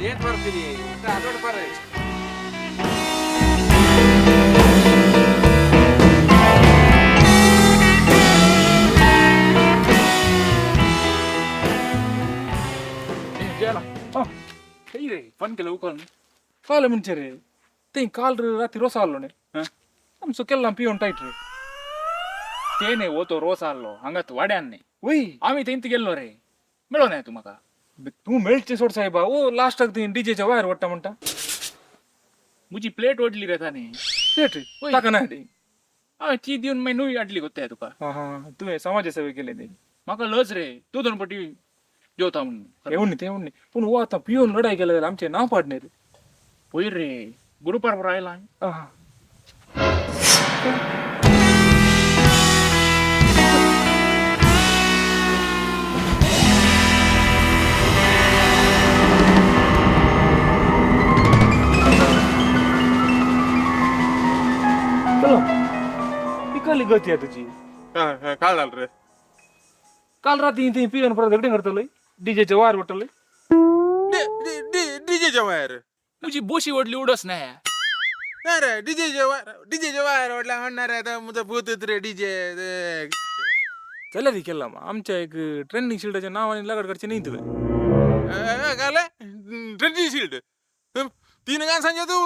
येत वरपिली आदोड पारे. रे फोन केलं उकल. काल म्हणचे रे ते काल रात्री रोसा आलो न्ही आमचो केल्ला पिवन टायट रे. ते न्ही हो तो रोस आलो हांगात वाड्यान न्ही. वय. आमी थंय गेल्लो रे, मेळो नाही तूं म्हाका. तूं मेळचे सोड साहेबा, ओ लास्टाक ती डीजेच्या वायर वडटा म्हणटा. म्हजी प्लेट ओडली रे ताणी. प्लेट वय. ताका ना ती. हांवें ती दिवन मागीर न्हूय हाडली गोत्ताय तुका. हा हा, तुवें समाज सेवे केले ते. म्हाका लज रे, तूं दोन पटी जेवता म्हणून. येवन न्ही तें न्ही, पूण हो आतां पिवन लढाई केल्या जाल्यार आमचें नांव पाडणे रे. पयर रे ग्रुपार बरो आयला. आहा. चलो, ही कसली गती आहे तुझी? काय झालं रे? काल रात्री थंय पिवन परत झगडें करतलोय, डीजेचे वायर वडटलोय. डीजेच्या वायर. म्हजी बोशी ओडली उडस नाही. नाही रे, डीजेच्या वायर, डीजेच्या वायर ओडल्या म्हणणार रे आता म्हजो भूतच रे डीजे. चल्या ती केला आमच्या एक ट्रेंडिंग शिल्डाच्या नावाने लगड करचे नाही तुवें. काय ट्रेंडी शिल्ड? तीन काय सांगे तू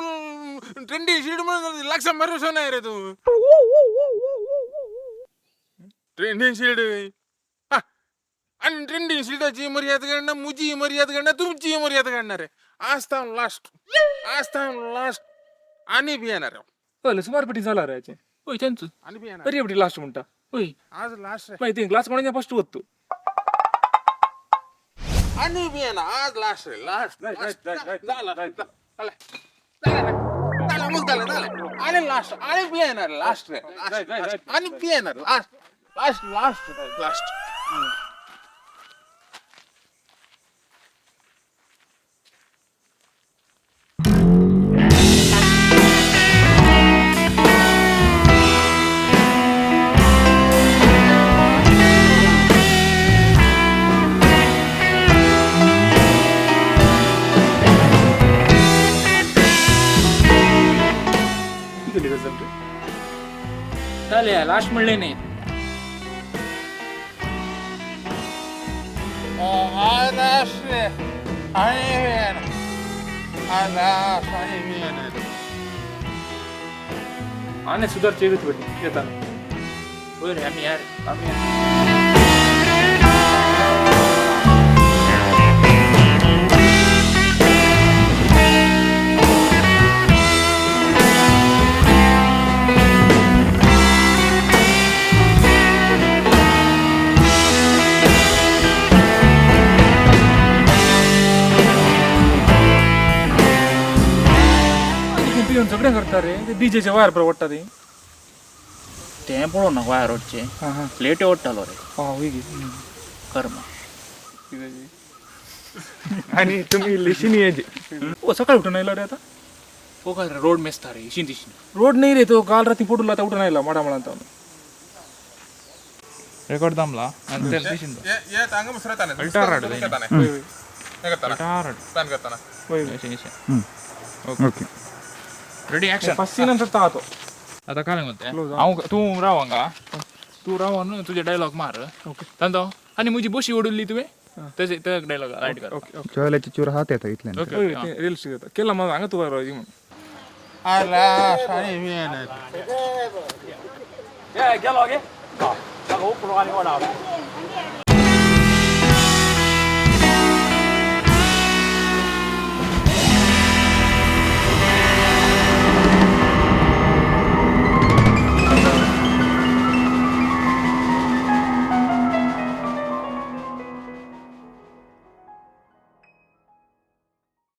ट्रेंडी शिल्ड म्हणून लक्ष भरोसा नाही रे तू ट्रेंडिंग शिल्ड. आणि ट्रेंडिंग शिल्डाची मर्यादा काढणार, मुजी मर्यादा काढणार, तुमची मर्यादा काढणार आहे. आज थांब लास्ट, आज थांब लास्ट आणि बी येणार आहे. कळलं सुमार पेटी झाला रे याचे. होय त्यांच. आणि बी येणार. तरी एवढी लास्ट म्हणटा. होय. आज लास्ट रे. माहिती ग्लास कोणाच्या फर्स्ट होत तू. आणि बी येणार आज लास्ट रे, लास्ट. झालं झालं झालं, मग झालं झालं आणि लास्ट आणि बी येणार लास्ट रे last, आणि बी येणार लास्ट लास्ट लास्ट लास्ट. केली गजल रे. चालेल, लास्ट म्हणले नाही. आज लास्ट रे आणि बी येणार आज लास्ट आणि बी येणार. आणि सुधारचे येत बेटी येताना. होय रे, आम्ही यार. आम्ही पिवन सगळें करता रे, ते डीजेचे वायर बरोबर वडटा ते. तें पळोवं ना वायर ओडचे. हा हा. प्लेट ओडटालो रे. हा होय की. कर्म. आणि तुम्ही लिशीनी यायचे ओ सकाळी उठून आयला रे आता. हो काय रे, रोड मेसता रे इशीन तिशीन. रोड नाही रे तो, काल रात्री पडून आता उठून आयला माडा माडा. रेकॉर्ड दामला आणि ते तिशीन. ये हांगा मुसरताने. प्लॅन करताना. Okay. Ready action. First scene नंतर तातो. आता काय म्हणते हांव, तूं राव हांगा, तूं रावन तुजे डायलॉग मार. ओके. तांदो आनी म्हजी बशी ओडली तुवें तशें ते डायलॉग रायट कर. Okay okay. चोयल्याची चूर हात येता इतल्यान. ओके. रील्स येता केला माझा हांगा तुका राव म्हणून. आज लास्ट आणि बी येणार. गेलो गे.